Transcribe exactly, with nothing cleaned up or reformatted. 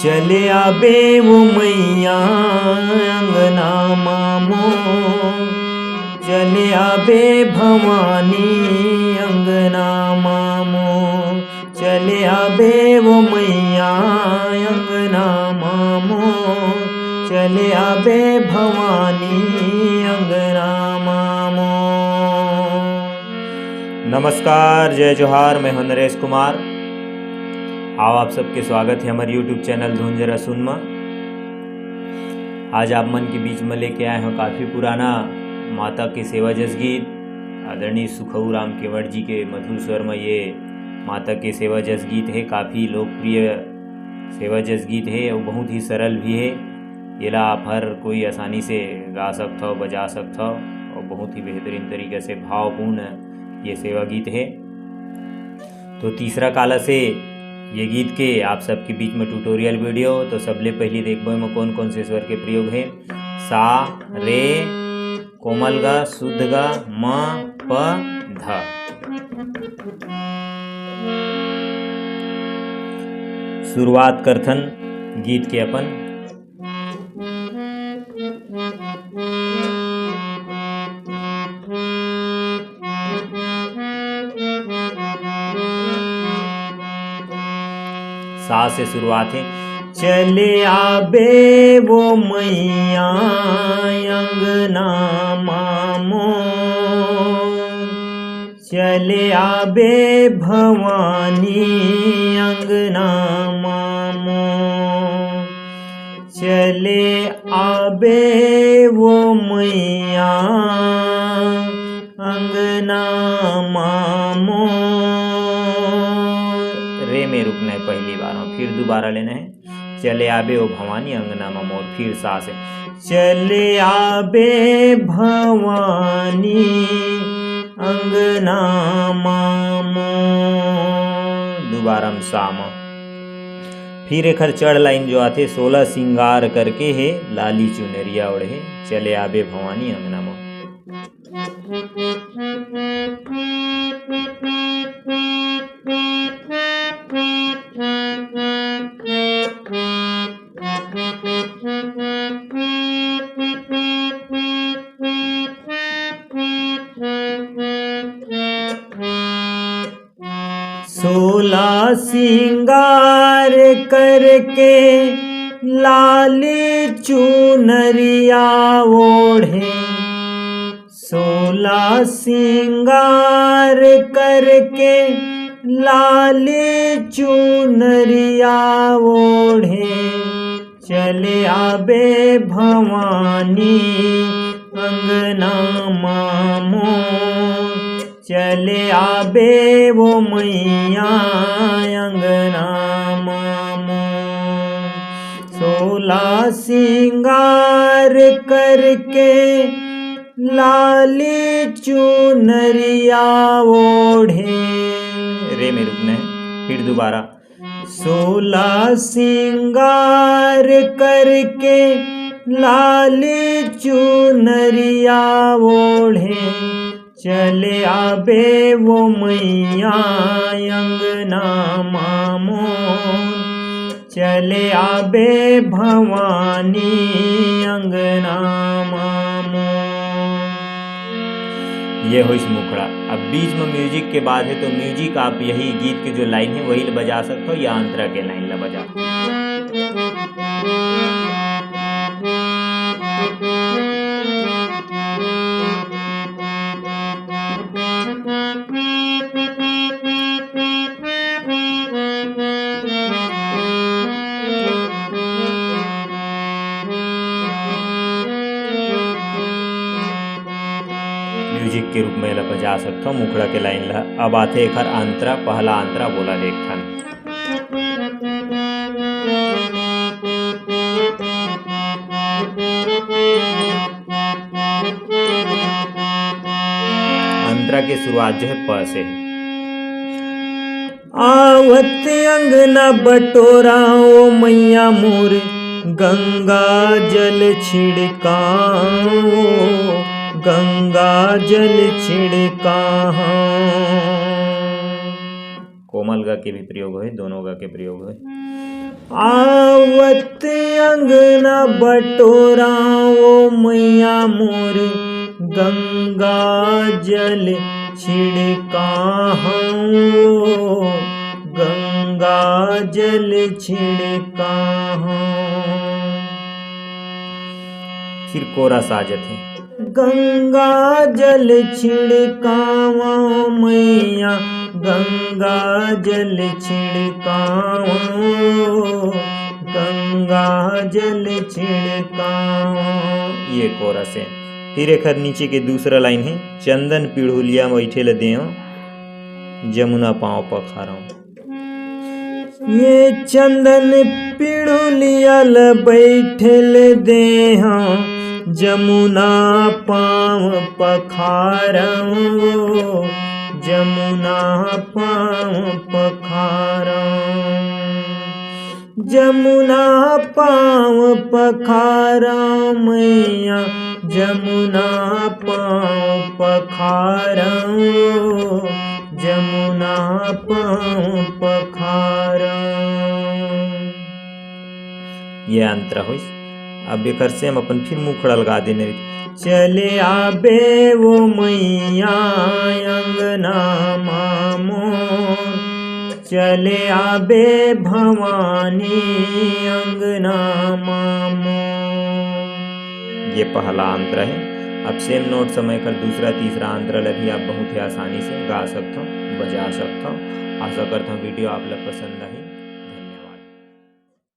चले आबे वो मैया अंगना मामो, चले आबे भवानी अंगना मामो, चले आबे वो मैया अंगना मामो, चले आबे भवानी अंगना मामो। नमस्कार, जय जोहार, मैं हूं नरेश कुमार। आओ, आप सबके स्वागत है हमारे YouTube चैनल धुन जरा सुन मा। आज आप मन के बीच में लेके आए हूं काफी पुराना माता के सेवा जस गीत, आदरणीय सुखऊ राम केवट जी के मधुर स्वर में ये माता के सेवा जस गीत है। काफी लोकप्रिय सेवा जस गीत है और बहुत ही सरल भी है। येला आप हर कोई आसानी से गा सकथव, बजा सकथव और बहुत ही बेहतरीन तरीका से भावपूर्ण ये सेवा गीत है। तो तीसरा काला से ये गीत के आप सबके बीच में ट्यूटोरियल वीडियो। तो सबले पहले देखबो एमा कौन कौन से स्वर के प्रयोग है। सा, रे, कोमल गा, शुद्ध गा, म, प, ध। शुरुआत करथन गीत के अपन। सा से शुरुआत है। चले आबे वो मैया अंगना मामो, चले आबे भवानी अंगना मामो, चले आबे वो मैया अंगना मामो। रे में रुकना है पहली बार में, फिर दोबारा लेना है। चले आबे ओ भवानी अंगना मा मोर, फिर सा से। चले आबे भवानी अंगना मा मोर। दोबारा में सा मा। फिर एखर चढ़ लाइन जो आथे, सोलह सिंगार करके हे, लाली चुनरिया ओढ़े, चले आबे भवानी अंगना मा। सोलह सिंगार करके लाल चुनरिया ओढ़े, सोलह सिंगार करके लाल चुनरिया ओढ़े, चले आबे भवानी अंगना मा मोर, चले आबे वो मैया अंगना मा मोर। सोलह सिंगार करके लाल चुनरिया ओढ़े। रे में रुकना है, फिर दोबारा। सोलह सिंगार करके लाल चुनरिया ओढ़े, चले आबे वो मैया अंगना मा मोर, चले आबे भवानी अंगना मा मोर। ये होइस मुखड़ा। अब बीच में म्यूजिक के बात है, तो म्यूजिक आप यही गीत के जो लाइन है, वही बजा सकते हो, या अंतरा के लाइन ला बजा। म्यूजिक के रूप में एला बजा सकथव, मुखड़ा के लाइन ला। अब आथे एखर अंतरा, पहला अंतरा बोला देखथन। अंतरा के शुरुआत जो है प से। आवत अंगना बटोरा ओ मैया मोर, गंगा जल छिड़काओ, गंगा जल छिड़काओ। कोमल ग के भी प्रयोग होय, दोनों ग के प्रयोग होय। आवत अंगना बटोरा ओ मैया मोर, गंगा जल छिड़काहूँ, गंगा जल छिड़काहूँ। फिर कोरा साजत है। गंगा जल छिड़कावा मैया, गंगा जल छिड़कावा, गंगा जल छिड़कावा। ये कोरा से। फिर एखर नीचे के दूसरा लाइन है, चंदन पिढ़ुलिया बैठे ल देव, जमुना पाँव पखारव। ये चंदन पिढ़ुलिया ल बैठे ल देहा, जमुना पाँव पखारव, जमुना पाँव पखारव। जमुना पाँव पखारव मैया, जमुना पाँव पखारव, जमुना पाँव पखारव। ये अंतरा होइस। अब एकर से हम अपन फिर मुखड़ा लगा देने। चले आबे ओ मैया अंगना मा मोर, चले आबे भवानी अंगना मा मोर। ये पहला अंतरा है। अब same note समय कर दूसरा, तीसरा अंतरा ल भी आप बहुत ही आसानी से गा सकथव, बजा सकथव। आशा करथव video आप ल पसंद आही।